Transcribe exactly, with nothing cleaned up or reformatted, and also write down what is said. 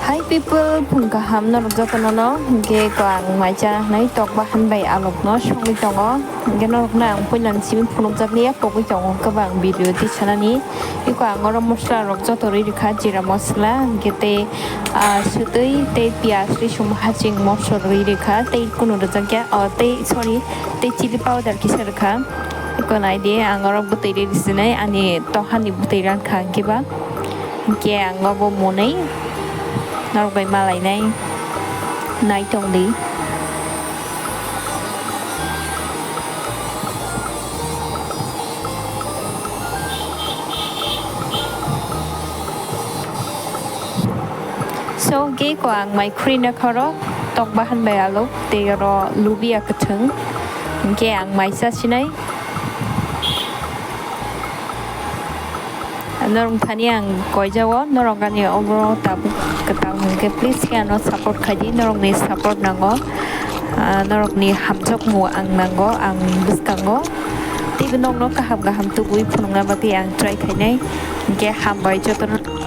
Hi people, phung kaham norok jotono no. Hwnkhe ko ang mai cha nai tok bahan bai alok no songwi tongo. Hwnkhe norok no ang puila ni simi phunukjakliya, pogwi tongo kwbang video tisanani. Iko ang oro mosla rok joto rwi rwkha, jira mosla, hwnkhe tei, ah, swtwi tei piyaj tei sum haching mosla rwi rwkha, tei kunu rwjakya, oh, tei, sorry, tei chili powder kisa rwkha. Iko nai di, ang oro bwtwi rwi sinai, ani tohani bwtwi rankha hwnkhe ba. Hwnkhe ang obo mwnwi norok bai malainai, naitong di. So, hwnkhe ko ang mai khurina khoro, tok bahan bai alok, tei oro lubia kwthwng. Hwnkhe ang mai chasinai. Norok thani ang koijao, norok ani obo tabuk kwtal hwnkhe please khe ano support khaidi, norokni support nango. Ah, norokni hamjakmung ang nango, ang bwskango. Teibo nokno kaham kaham tubui phunukna bagwi ang try khainai. Hwnkhe hambai jotono.